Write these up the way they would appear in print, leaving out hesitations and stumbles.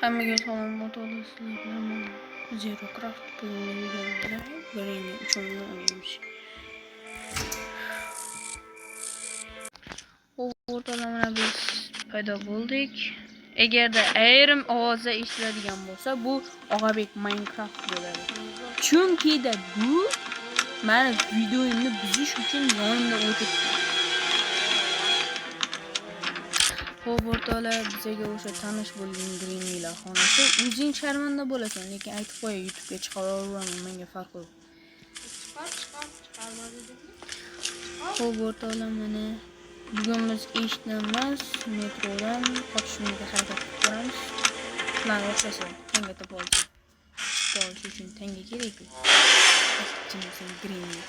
Hammaga salom, o'rtoqlar, sizlar bilan men Zero Craft. Bugungi videomizda Granny 3 o'yinini o'ynaymiz. O'rtoqlar, mana biz paydo bo'ldik. Agarda ayrim ovozlar eshitiladigan bo'lsa, bu Og'abek Minecraft bo'ladi. Chunki-da bu mani videoyimni buzish uchun yonimda o'tiribdi. Xo'p, o'rtoqlar, bizga o'sha tanish bo'lgan Grannylar xonasi. O'zing sharmanda bo'lasan, lekin aytib qo'y, YouTube'ga chiqaraveraman, menga farqi yo'q. Chiqar, chiqar, chiqarma dedimmi? Xo'p, o'rtoqlar, mana bugun biz eshikdan emas, metrodan qochishga harakat qilib ko'ramiz. Plan o'xshasa, tanga topa olsak. Chiqib olish uchun tanga kerak-ku. Sen Granny.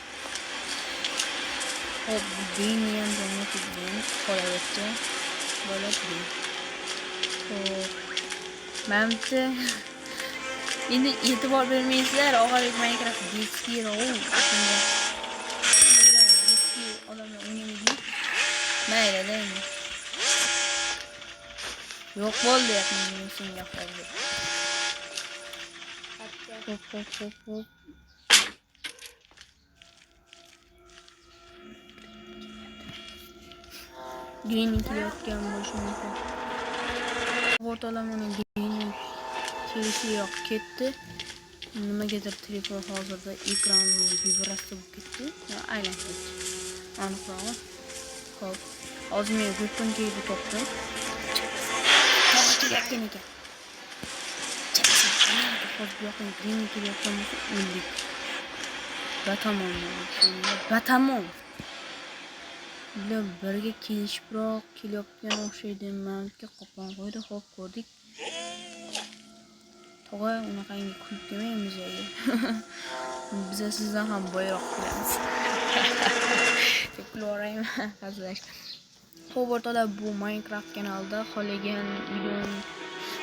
Xo'p, Granny ham jonga teggan, qolaversa bo'ladi. Xo'p. Mana bitta endi e'tibor bermaysizlar, Og'abek Minecraft детский u. Shunga детский odamlar o'ynamaydi. Mayli endi. Yo'q bo'ldi deyapman men senga hozir. Hop hop hop hop. Granny kelayotgan bo'lishi mumkin. O'rtoqlar, mana Granny kelishiyoq ketdi. Nimagadir telefon hozirda ekran vibratsiya bo'lib ketdi. Aylanib ketdi. Aniqrog'i. Xo'p. Hozir men go'pponchayni topdim. Tog'a kelayotgan ekan. Hozir bu yoqdan Granny kelayotgan bo'lsa, o'ldik. Batamom. Batamom. Bular birga kelishibroq kelayotgan o'xshaydi. Manga qopqon qo'ydi. Xo'p, ko'rdik. Tog'a, unaqangi kulib kelmaymiz bizaga. Biza sizdan ham boyroq kulamiz. Deb kulib yuboraymi? Hazillashib. Xo'p, o'rtoqlar, bu Minecraft kanalida xohlagan videoni,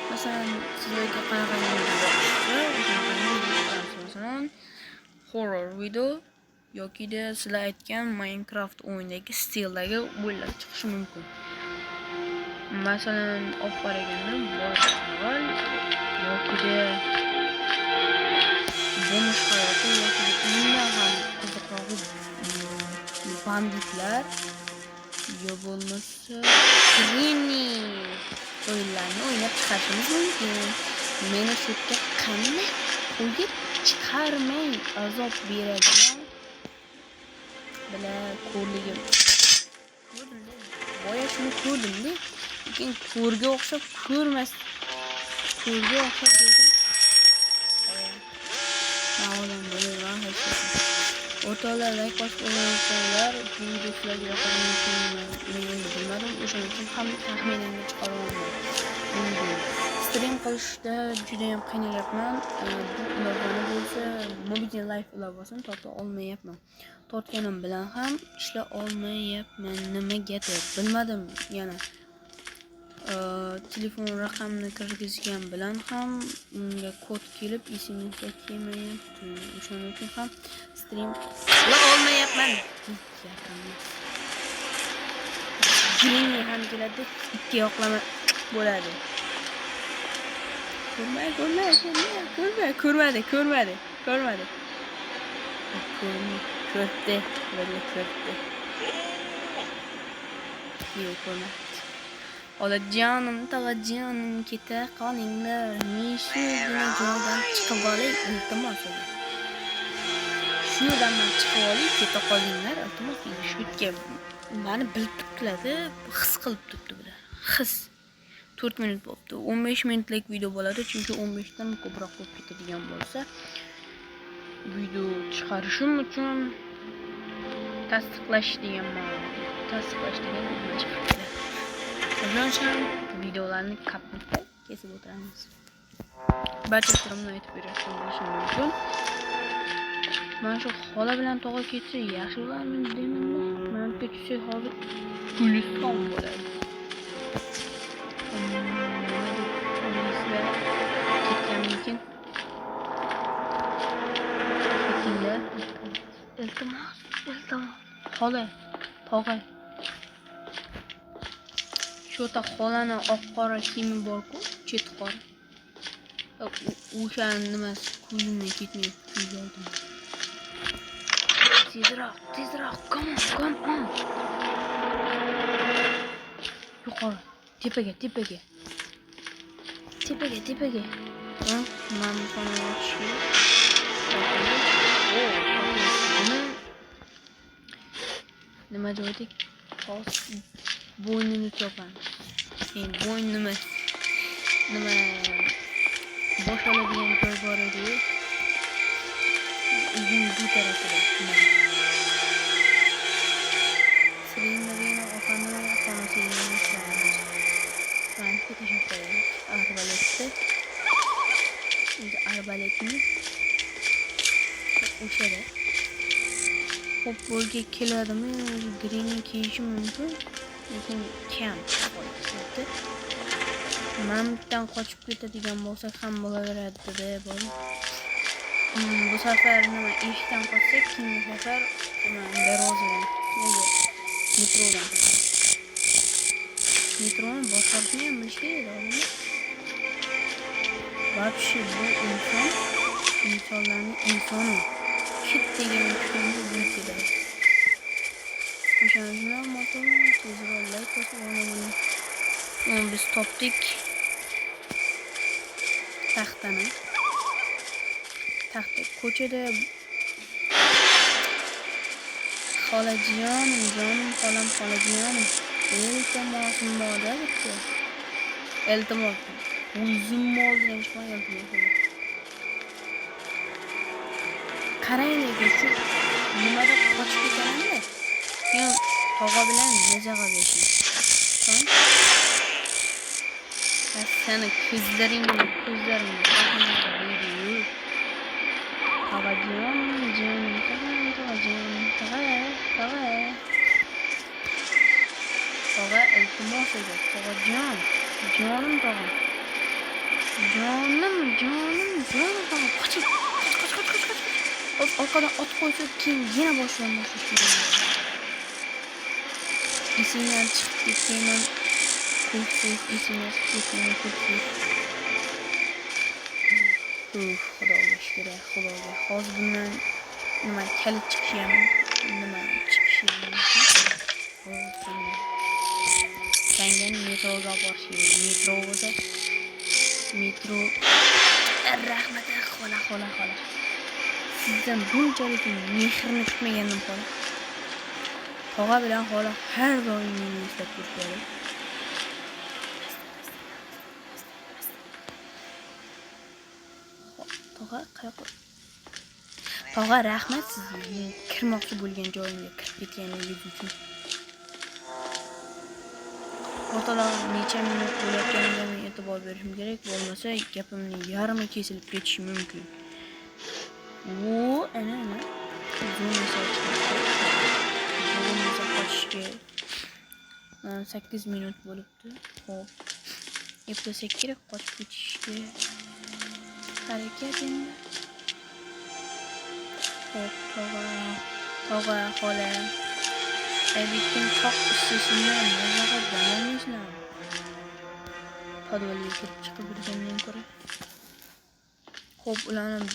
masalan, sizlarga qanaqa video yoqsa, o'shanaqa video chiqaramiz. Masalan, horror video yokida sizlar aytgan Minecraft o'yinidagi stildagi o'yinlar chiqishi mumkin. Masalan, olib qaraganda avval yokida bomj hayoti yokida undan ham qiziqrog'i banditlar yo bo'lmasa Granny o'yinlarni o'ynab chiqarishimiz mumkin. Meni shu yerga qanday qo'yib chiqarmay azob beradigan bila ko'rligim. Ko'rdimda, boya shuni ko'rdimda, lekin ko'rga o'xshab ko'rmas, ko'rga o'xshab lekin man odam bo'lmayman hech qachon. O'rtoqlar, like bosib o'ylayotganlar, bu video sizlarga yoqadimi men endi bilmadim, o'shaning uchun ham taxminimni chiqara olmayman. Bu videoni stream qilishda juda ham qiynalyapman. Bu ilovani bo'lsa, Mobizen Live ilovasini torta olmayapman. Tortganim bilan ham ishlay olmayapman. Nimagadir bilmadim yana. Telefon raqamini kirgizgan bilan ham unga kod kelib SMS kelmayapti. O'shaning uchun ham stream qila olmayapman. Granny ham keladi, ikki yoqlama bo'ladi. Ko'rmay, ko'rmay, ko'rmay, ko'rmay, ko'rmadi, ko'rmadi, ko'rmadi. Ko'rmay, ko'rdi, birga ko'rdi. Yo'q, ko'rmadi. Xolajonim, tog'ajonim, keta qolinglar. Men shugina joydan chiqib olay, iltimos. Shu yerdan man chiqib olay, keta qolinglar, iltimos. Shu yerga mani bilib turibdilar-da, his qilib turibdi bular. His. 4 minut bo'libdi. 15 minutlik video bo'ladi, chunki 15 dan ko'proq bo'lib ketadigan bo'lsa, video chiqarishim uchun tasdiqlash degan ma'no, tasdiqlash degan nima chiqib ketadi. O'shaning uchun videolarni kapnikda kesib o'tiramiz. Barcha sirimni aytib berayotgan bo'lishim mumkin. Mana shu xola bilan tog'a ketsa yaxshi bo'larmidi deyman-da. Mana bu yerga tushsak hozir guliston bo'ladi. Nima deb o'ylaysizlar? Ketganmikin? Ketinglar. Iltimos, iltimos. Xola, tog'a. Shu yerda xolani oq qora kiyimi bor-ku, cheti qora. O'sha nimasi ko'zimdan ketmayapti, ko'z oldim. Tezroq, tezroq, come on, come on. Yuqori, tepaga, tepaga. Tepaga, tepaga. Ha, mana bu xonani ochish kerak. Buni nima dedik? Hozir bo'ynini topamiz. Endi bo'ynini nima bosh oladigan joy bor edi-yu. Uyning bu tarafida. Silindirina opani xonasiga kiramiz. Bankka tashlab qo'yaylik. Arbaletni. O'zi arbaletni o'shada. Xo'p, bo'lga keladimi? O'zi Granny kelishi mumkin. Lekin kam qo'yibdi. Mamutdan qochib ketadigan bo'lsak ham bo'laveradi-da, bola. Bu safar nima eshikdan qochsak, keyingi safar nima darvozadan, nega metrodan qochamiz. Metroni boshqarishni ham bilish kerak odamlar. Вообще bu inson, insonlarning insoni. Kit degan tushuncha bu keladi. O'shaning uchun ham motorni tezroq like bosib obuna bo'ling. Biz topdik taxtani. Taxta ko'chada xolajonim, jonim xolam, xolajonim. Iltimosim bor-da bitta. Iltimos. O'zimni oldidan chiqmay iltimos. Qarang lekin shu nimada qochib ketaman-da. Men tog'a bilan maza qilib yashayman. Seni ko'zlaringni, ko'zlaringni deydi-yu. Tog'ajon, jonim, tog'am, tog'ajon, tog'a, tog'a. Tog'a iltimos edi, tog'ajon, jonim tog'am. Jonim, jonim, jonim tog'am. Qoching, qoch, qoch, qoch, qoch, qoch. Orqadan ot qo'ysa, keyin yana boshidan boshlash kerak. Esingdan chiqib ketganman. Kulsiz, esingdan chiqib ketganman, kulsiz. Uf, Xudoga shukr, Xudoga. Hozir bundan nima kalit chiqishi ham, nima chiqishi ham mumkin. Tangani metroga olib borish kerak. Metro bo'lsa, metro. Rahmat, xola, xola, xola. Sizdan bunchalik mehrni kutmagandim, xola. Tog'a bilan xola har doim meni eslab turishadi. Tog'a, qayoqqa? Tog'a, rahmat sizga. Men kirmoqchi bo'lgan joyimga kirib ketganingiz uchun. O'rtoqlar, necha minut bo'layotganiga men e'tibor berishim kerak, bo'lmasa gapimning yarmi kesilib ketishi mumkin. U ana ana zo'misa qochishga 8 minut bo'libdi. Xo'p, eplasak kerak qochib ketishga harakat endi. Xo'p, tog'a, tog'a, xola. Evitning toq issisini maza qilib dam olmaysizlarmi? Podvalga kirib chiqib yurgandan ko'ra. Xo'p, ularni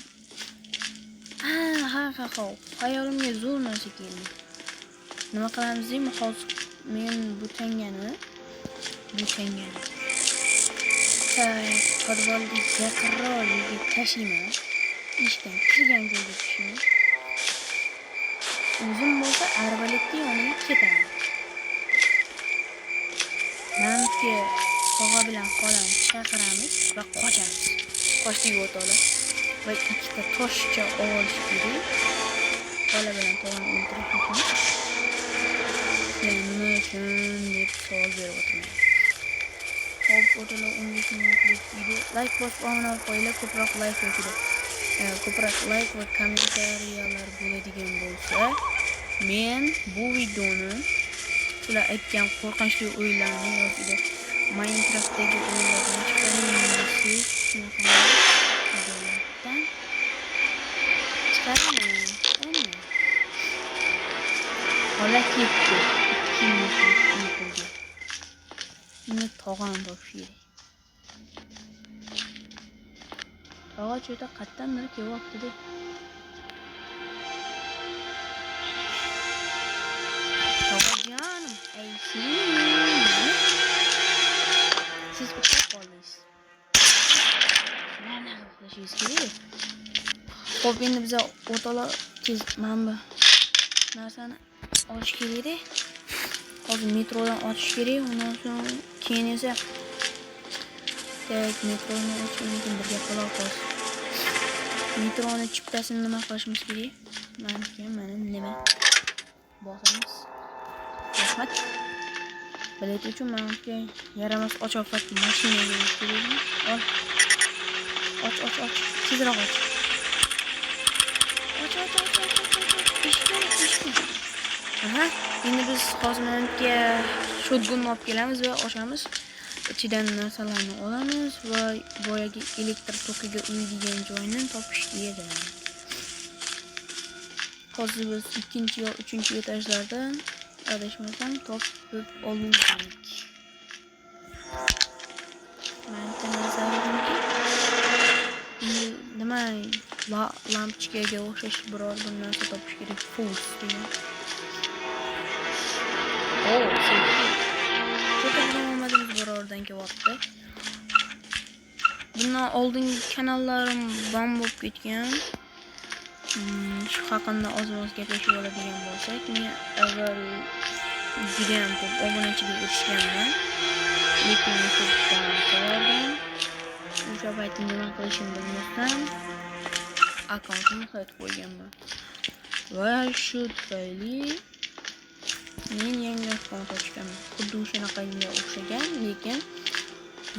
ha, ha, ha, ha. Xayolimga zo'r narsa keldi. Nima qilamiz deymi? Hozir men bu tangani podvalga yaqinroq yerga tashlayman. Eshikdan kirgan joyga tushayman. O'zim bo'lsa arbaletni yoniga ketaman. Mamutga tog'a bilan xolani chaqiramiz va qochamiz. Qochdik o'rtoqlar. Va ikkita toshcha olish kerak. Xola bilan tog'ani o'ldirish uchun. Nima uchun deb savol berib o'tirmayman. Xo'p, o'rtoqlar, 15 minutlik video. Like bosib obuna bo'lib qo'yinglar, ko'proq like yoki ko'proq like va kommentariyalar bo'ladigan bo'lsa, men bu videoni sizlar aytgan qo'rqinchli o'yinlarni yoki Minecraftdagi o'yinlardan chiqaring desiz, shunaqa videolardan chiqaraman. Ana. Xola ketdi. 2 minutlik uyquga. Uni tog'am topish kerak. Tog'a cho'ta qayerdandir kelyapti-da. Tog'ajonim, ayshim. Siz uxlab qoldingiz. Mana uxlashingiz kerak. Xo'p, endi biza o'rtoqlar tez mana bu narsani olish kerak-da. Hozir metrodan ochish kerak, undan so'ng keyin esa tak metroni ochgandan keyin bir gap bo'lar hozir. Metroni chiptasini nima qilishimiz kerak? Maniki, mana nima? Bosamiz. Rahmat. Bilet uchun maniki yaramas ochofat mashinaga yurish kerak. Ol. Och, och, och. Tezroq och. Och, och, och, och, och, och. Eshikni, eshikni. Aha, endi biz hozir maniki shotgunni olib kelamiz va ochamiz. Ichidan narsalarni olamiz va boyagi elektr tokiga uydigan joyni topish kerak. Hozir biz 2 yo 3 etajlardan adashmasam topib oldik. Mana nazarimki, nima lampochkaga o'xshash biror bir narsa topish kerak. Fus degan. O, sevgi. Cho'ta bilan omadimiz birordan kelyapti. Bundan oldingi kanallarim bam bo'lib ketgan. Shu haqida oz-moz gaplashib oladigan bo'lsak, men avval juda ham ko'p obunachiga erishganman. Lekin YouTube'dan qo'yardim. O'sha paytda nima qilishimni bilmasdan akkauntimni xayt qo'yganman. Va shu tufayli men yangi akkaunt ochganman. Xuddi o'shanaqangiga o'xshagan, lekin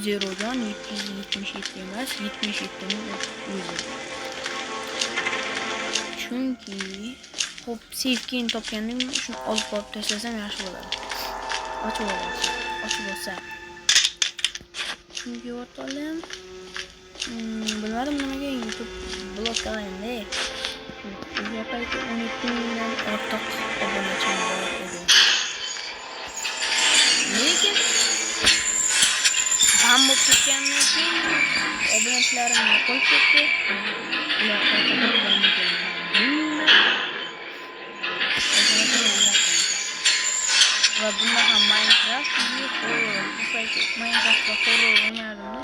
0dan 777 emas, 77 ning o'zi. Chunki xo'p, save keyin topgandim, shuni olib borib tashlasam yaxshi bo'ladi. Ochib olsa, ochib olsa. Chunki o'rtoqlar, bilmadim nimaga YouTube bloklandi. O'sha paytda 12 mingdan ortiq obunachim bor edi. Lekin bam bo'lib ketgandan keyin obunachilarim qo'yib ketdi. Ular qayta bo'lmagan. Va bunda ham Minecraft horror. Bu paytda Minecraft va horror o'ynardim-da.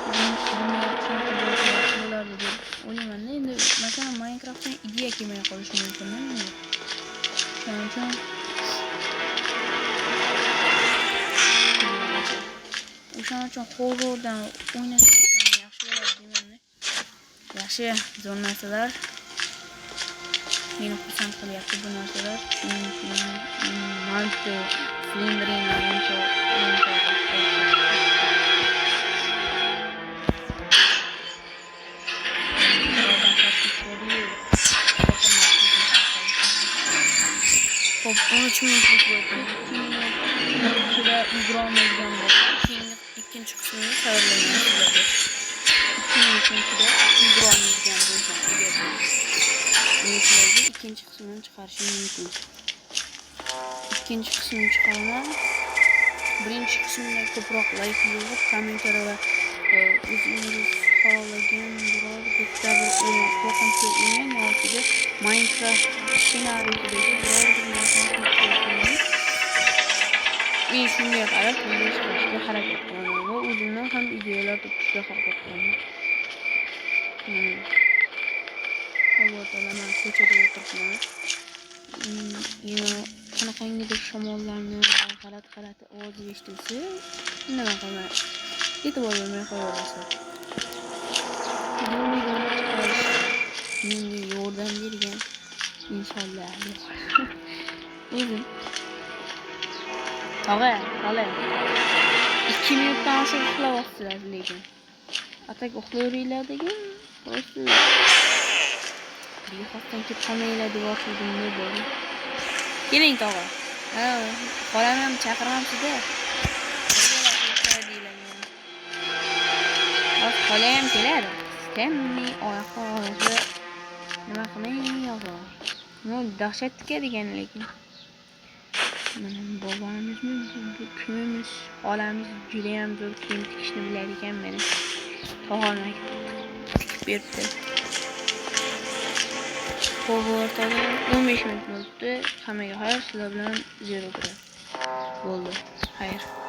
Bunda shunaqa bo'lsa yaxshi bo'lardi deb o'ylayman-da. Endi masalan Minecraftdan ideya kelmay qolishi mumkin-da menga. Shuning uchun horrordan o'ynasam yaxshi bo'ladi deyman-da. Yaxshi, zo'r narsalar. Meni xursand qilyapti bu narsalar. Chunki Manto Slenderina o'yinchoq Xo'p, 13 minutlik bo'ldi. 2 minut ichida ulgurolmaydigan bo'lsam, keyingi ikkinchi qismini tayyorlayman sizlarga. 2 minut ichida ulgurolmaydigan bo'lsam, agar men sizlarga ikkinchi qismini chiqarishim mumkin. Ikkinchi qismini chiqaraman. Birinchi qismida ko'proq like yig'ib, kommentariy va o'zingiz xohlagan biror bitta bir o'yin, qo'rqinchli o'yin yoki Minecraft ssenariysidagi biror bir narsani qo'shib. Men shunga qarab video chiqarishga harakat qilaman va o'zimdan ham ideyalar topishga harakat qilaman. Hozir man ko'chada o'tiribman. Yana qanaqangidir shamollarni g'alati-g'alati ovozi eshitilsa, nima qilaman? E'tibor bermay qo'yaverasizlar. Bu videoni chiqarish menga yordam bergan insonlar. O'zim. Tog'a, xola. 2 minutdan oshiq uxlayapsizlar lekin. Atak uxlayveringlar degan, просто bexosdan ketib qolmanglar deb ochildim, ne bo'ldi? Keling tog'a. Ha, xolani ham chaqirmabsiz-da. Hozir xola ham keladi. Temmi oyoqqa olsa nima qilmang yo'q. Ну, dahshatga degan lekin. Mana bobomizmi, bu kimimiz, xolamiz juda ham zo'r kiyim tikishni bilar ekan meni. Tog'am aytdi. Tikib beribdi. Xo'p, o'rtada 15 minut bo'libdi. Hammaga xayr, sizlar bilan Zero Bo'ldi. Xayr.